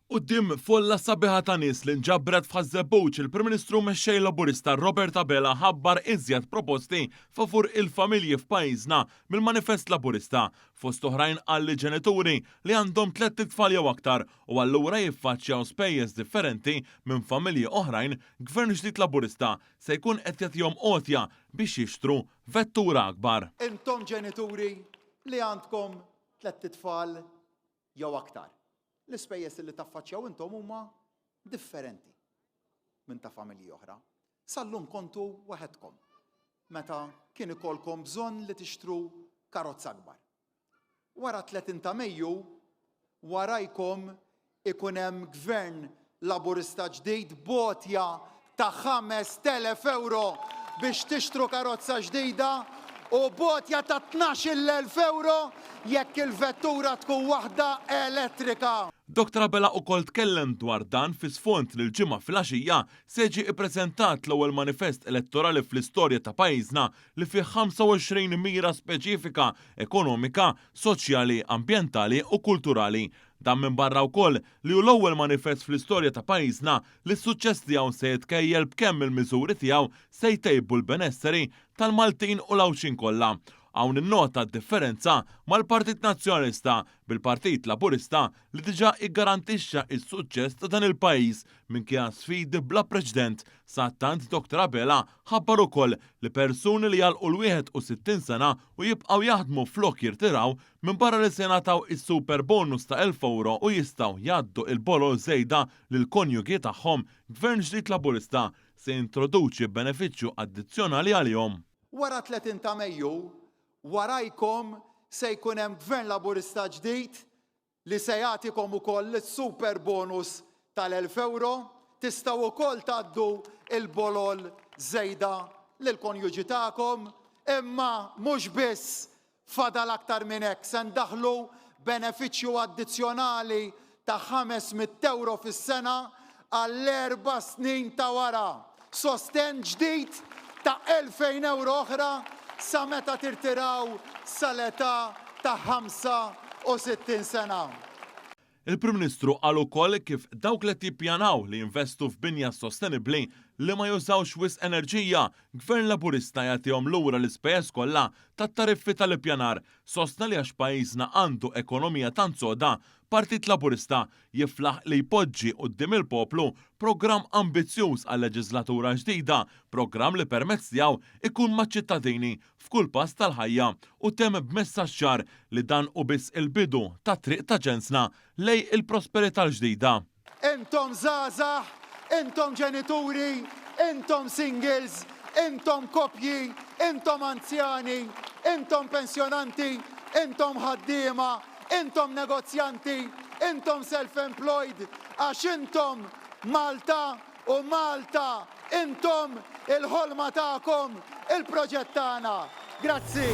Quddiem folla sabiħa ta' nies li nġabret f'Ħaż-Żebbuġ, il-Prim Ministru u Mexxej Laburista Robert Abela ħabbar iżjed proposti favur il-familji f'pajjiżna mill-Manifest Laburista. Fost oħrajn qal li ġenituri li għandhom tlett itfal jew aktar u allura jiffaċċjaw spejjeż differenti minn familji oħrajn, Gvern ġdid Laburista se jkun qed jagħtihom għotja biex jixtru vettura akbar. Intom ġenituri li għandkom tlett itfal jew aktar. L-ispejjeż li taffaċċjaw intom huma differenti minn ta' familji oħra. Sal-lum kontu waħedkom meta kien ikollkom bżonn li tixtru karozza akbar. Wara 30 ta' Mejju, warajkom ikun hemm gvern Laburista ġdid b'għotja ta' 5,000 ewro biex tixtru karozza ġdida u b'għotja ta' 12,000 ewro jekk il-vettura tkun waħda elettrika. Dottor Abela ukoll tkellem dwar dan fi sfond li l-Ġimgħa filgħaxija se jiġi ippreżentat l-ewwel manifest elettorali fl-istorja ta' pajjiżna li fih 25 mira speċifika ekonomika, soċjali, ambjentali u kulturali. Dan minbarra wkoll li hu l-ewwel manifest fl-istorja ta' pajjiżna li s-suċċess tiegħu se jitkejjel b'kemm il-miżuri tiegħu se jtejbu l-benesseri tal-Maltin u l-Għawdxin kollha. Hawn innota d-differenza mal-Partit Nazzjonalista, bil-Partit Laburista li diġà iggarantixxa s-suċċess ta' dan il-pajjiż minkejja sfidi bla preċedent. Sadattant Dottor Abela ħabbar ukoll li persuni li jagħlqu l-61 sena u jibqgħu jaħdmu flok jirtiraw Minbarra li se jingħataw is-super bonus ta' €1,000 u jistgħu jgħaddu il-bolol żejda lill-konjugi tagħhom, Gvern ġdid Laburista se jintroduċi benefiċċju addizzjonali għalihom. Wara 30 ta' Mejju, warajkom se jkun hemm Gvern Laburista ġdid li se jagħtikom ukoll is-super bonus tal-€1,000. Tistgħu wkoll tgħaddu l-bolol żejda lill-konjuġi tagħkom, imma mhux biss Fadal aktar minn hekk, se ndaħħlu benefiċċju addizzjonali ta' €500 fis-sena għall-erba' snin ta' wara, sostenn ġdid ta' €2,000 oħra sa meta tirtiraw sal-età ta' 65 sena. Il-Prim Ministru qal ukoll kif dawk li qed jippjanaw li jinvestu f'binja sostenibbli li ma jużawx wisq enerġija, Gvern Laburista jagħtihom lura l-ispejjeż kollha tat-tariffi tal-ippjanar. Sostna li għax pajjiżna għandu ekonomija tant soda, Partit Laburista jiflaħ li jpoġġi quddiem il-poplu programm ambizzjuż għal-leġiżlatura ġdida, programm li permezz tiegħu jkun maċ-ċittadini f'kull pass tal-ħajja u temm b'messaġġ ċar li dan hu biss il-bidu tat-triq ta' ġensna lejn il-prosperità l-ġdida. Intom żgħażagħ, intom ġenituri, intom singles, intom koppji, intom anzjani, intom pensjonanti, intom ħaddiema, intom negozjanti, intom self-employed, għax intom Malta U Malta, intom, il-ħolma tagħkom, il-proġett tagħna. Grazzi.